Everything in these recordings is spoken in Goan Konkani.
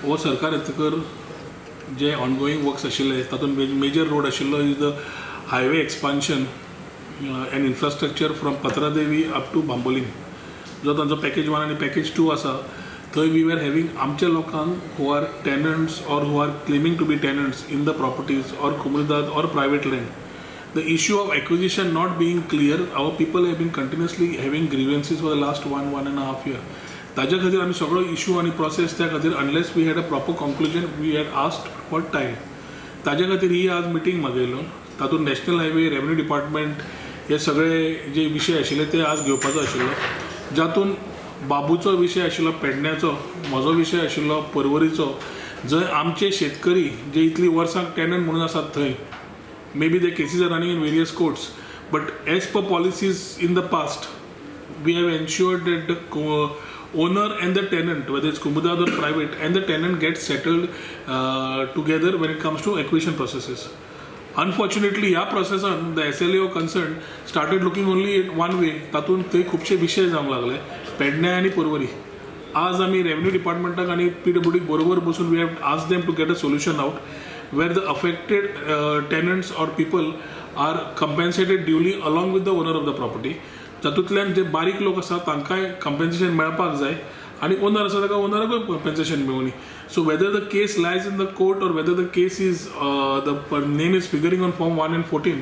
हो सरकार येतकर जे ऑनगोईंग वर्क्स आशिल्ले, तातूंत मेजर रोड आशिल्लो is the highway expansion and infrastructure from Patradevi up to Bambolim. जो तांचो पॅकेज वन आनी पॅकेज टू आसा, थंय we were having आमच्या लोकांक who are tenants or who are claiming to be tenants in the properties or comunidade or private land. The issue of acquisition not being clear, our people have been continuously having grievances for the last one and a half year. ताज्या खातीर आमी सगळो इशू आनी प्रोसेस त्या खातीर, unless we had a proper conclusion, we had asked for time. ताज्या खातीर ही आज मिटींग मागयलो. तातूंत नॅशनल हायवे, रेव्हन्यू डिपार्टमेंट हे सगळे जे विशय आशिल्ले ते आज घेवपाचो आशिल्लो, जातून बाबूचो विशय आशिल्लो पेडण्याचो, म्हजो विशय आशिल्लो परवरीचो, जंय आमचे शेतकरी जे इतलीं वर्सां टेनंट म्हणून आसात थंय maybe the cases are running in various courts, but as per policies in the past, we have ensured that the owner and the tenant, whether it's comunidade or private, and the tenant gets settled together when it comes to acquisition processes. Unfortunately, ह्या प्रोसेसान the SLAO concerned started looking only in one way. तातूंत थंय खुबशे विशय जावंक लागले पेडण्या आनी परवरी. आज आमी रेव्हन्यू डिपार्टमेंटाक आनी पीडब्ल्यूडीक बरोबर बसून we have asked them to get a solution out where the affected tenants or people are compensated duly along with the owner of the property. जातूंतल्यान जे बारीक लोक आसा तांकांय कंपेन्सेशन मेळपाक जाय आनी ओनर आसा ताका ओनराकूय compensation मेळुनी. So whether the case lies in the court or whether the case is the name is figuring on form 1 and 14,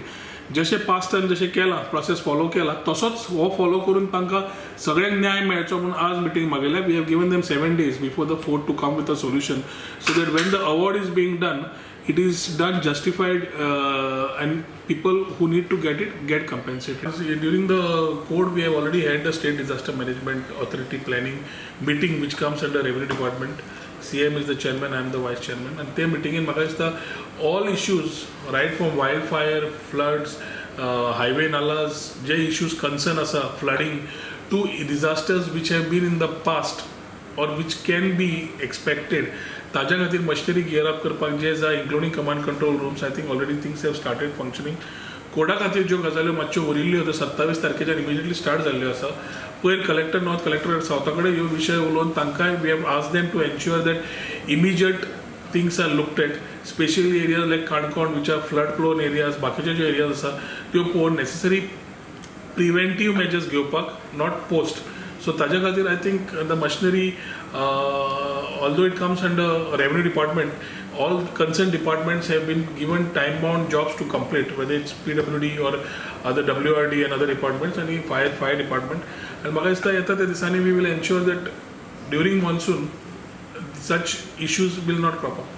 जशें पास्टान जशें केलां, प्रोसेस फॉलो केला, तसोच हो फॉलो करून तांकां सगळ्यांक न्याय मेळचो म्हणून आज meeting मागयल्या. We have given them 7 days before the 4th to come with a solution so that when the award is being done, it is done justified and people who need to get it get compensated. During the court, we have already had the State Disaster Management Authority planning meeting, which comes under Revenue Department. CM is the chairman, I am the vice chairman. And ते मिटिंगेन म्हाका दिसता all issues, right from wildfire, floods, highway nalas, J issues concern आसा, flooding to disasters which have been in the past or which can be expected, ताज्या खातीर मशिनरी गियर अप करपाक जे जाय, including command control rooms, I think already things have started functioning. कोडा खातीर ज्यो गजाल्यो मातश्यो उरिल्ल्यो त्यो 27 तारखेच्यान इमिजिएटली स्टार्ट जाल्ल्यो आसा. पयर कलेक्टर नॉर्थ, कलेक्टर सावथा कडेन ह्यो विशय उलोवन तांकांय we have asked them to ensure that immediate things are looked at, specially areas like Canacona, which are flood prone areas. बाकीचे ज्यो एरियाज आसा त्यो पळोवन नेसेसरी प्रिवेंटीव मेजर्स घेवपाक, not post. सो ताज्या खातीर I think the machinery, although it comes under Revenue Department, all concerned departments have been given time bound jobs to complete, whether it's PWD or other WRD and other departments and fire department. And म्हाका दिसता येता त्या दिसांनी we will ensure that during monsoon such issues will not crop up.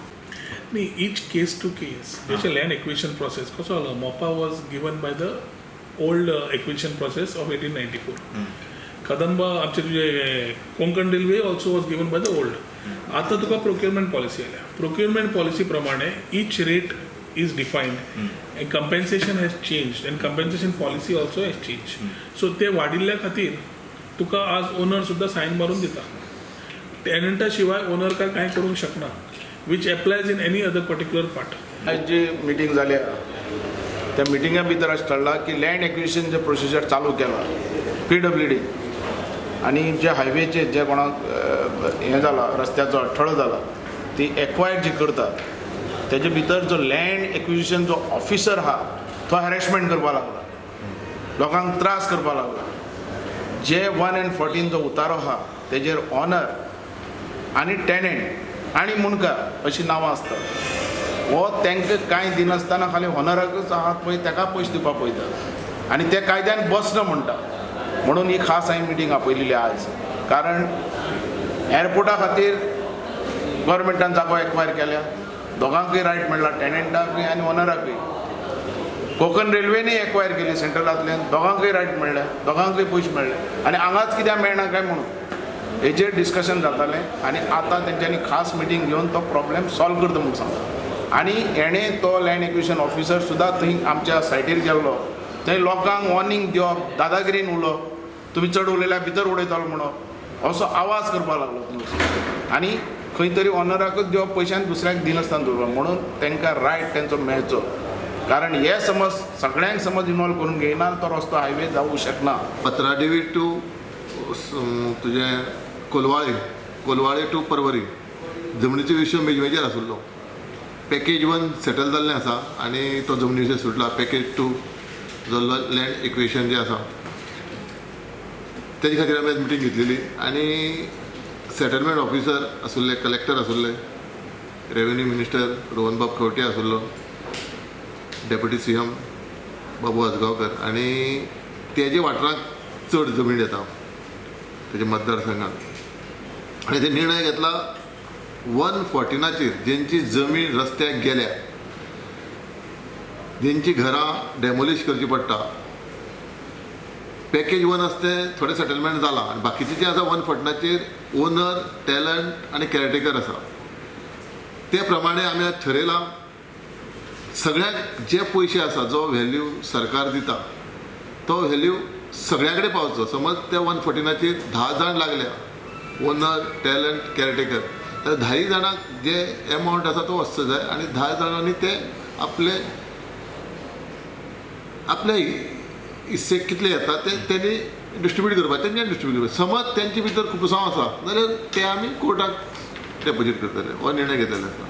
न्ही, each case to case. जशें लँड एक्विजिशन प्रोसेस कसो जालो, Mopa was given by the old acquisition process of 1894. Kadamba, आमचे तुजे Konkan Railway also was given by the old. आतां तुका प्रोक्युरमेंट पॉलिसी आयल्या. प्रोक्युरमेंट पॉलिसी प्रमाणे each rate is defined and compensation has changed and compensation policy also has changed. So ते वाडिल्ल्या खातीर तुका आज ओनर सुद्दां सायन मारून दिता. टेनंटा शिवाय ओनर काय कांय करूंक शकना, which applies in any other particular part. आयज जी मिटींग जाल्या त्या मिटिंगा भितर अशें ठरलां की लँड एक्विजिशन जे प्रोसिजर चालू केला पीडब्ल्यूडी आनी जे हायवेचे जे कोणाक हें जाला, रस्त्याचो अडथळो जाला, ती एक्वायर जी करतात तेजे भितर जो लँड एक्विजिशन जो ऑफिसर आहा तो हॅरेसमेंट करपाक लागला, लोकांक त्रास करपाक लागला. जे 1 एंड 14 जो उतारो आहा तेजेर ऑनर आनी टेनंट आनी मुंडकार अशीं नांवां आसतात. हो तांकां कांय दिनासतना खाली ऑनराकच आहात पळय ताका पयशे दिवपाक पळयता आनी ते कायद्यान बसना म्हणटा. म्हणून ही खास हांवें मिटींग आपयलेली आज, कारण एअरपोर्टा खातीर गव्हर्मेंटान जागो एक्वायर केल्या, दोगांकूय रायट मेळ्ळा, टेनंटाकूय आनी ओनराकूय. कोंकण रेल्वेनूय एक्वायर केली सेंट्रलांतल्यान, दोगांकूय रायट मेळ्ळ्या, दोगांकूय पयशे मेळ्ळे आनी हांगाच कित्याक मेळना काय म्हणून हेजेर डिस्कशन जातालें. आनी आतां तेंच्यांनी खास मिटींग घेवन तो प्रॉब्लेम सॉल्व करता म्हूण सांगला. आनी हेणें तो लँड एक्विजिशन ऑफिसर सुद्दां थंय आमच्या सायटीर गेल्लो, थंय लोकांक वॉर्निंग दिवप, दादागिरीन उलोवप, तुमी चड उलयल्यार भितर उडयतलो म्हणप, असो आवाज करपाक लागलो थंय. आनी खंय तरी ऑनराकूच दिवप पयशे आनी दुसऱ्याक दिनासतना दवरप. म्हणून तांकां रायट तेंचो मेळचो, कारण हे समज सगळ्यांक समज इनवॉल्व करून घेयना तो रस्तो हायवे जावूंक शकना. पत्रादेवी टू तुजें कोलवाळे, कोलवाळे टू परवरी जमनीचो विशय मेजर आसलो. पॅकेज 1 सेटल जाल्लें आसा आनी तो जमनी विशय सुटला. पॅकेज 2 जो लँड एक्विशन जे आसा तेजे खातीर आमी आज मिटींग घेतलेली आनी सेटलमेंट ऑफिसर आसुल्ले, कलेक्टर आसुल्ले, रेवेन्यू मिनिस्टर रोहनबाब खंवटे आसुल्लो, डेप्युटी सीएम बाबू आजगांवकर आनी तेजे वाठारांत चड जमीन येता तेजे मतदारसंघात आनी ते निर्णय घेतला 114चेर जेंची जमीन रस्त्याक गेल्या, जेंची घरां डेमोलिश करची पडटा. पॅकेज 1 आसा तें थोडें सेटलमेंट जालां आनी बाकीचें जें आसा 114चेर ओनर, टॅलंट आनी केअरटेकर आसा. ते प्रमाणे आमी आज ठरयलां सगळ्यांक जे पयशे आसा जो व्हॅल्यू सरकार दिता तो व्हॅल्यू सगळ्यां कडेन पावचो. समज त्या 114चेर 10 जाण लागल्या ओनर, टॅलंट, केअरटेकर, तर 10 जाणांक जे एमावंट आसा तो वचचो जाय आनी 10 जाणांनी ते आपले आपले हिस्से कितले येता ते तेणी डिस्ट्रिब्यूट करपाक, तेंच्यानी डिस्ट्रिब्यूट करपाक. समज तेंचे भितर खुपसांव आसा जाल्यार ते आमी कोर्टाक डेपोजीट करतले हो निर्णय घेतलेलो आसा.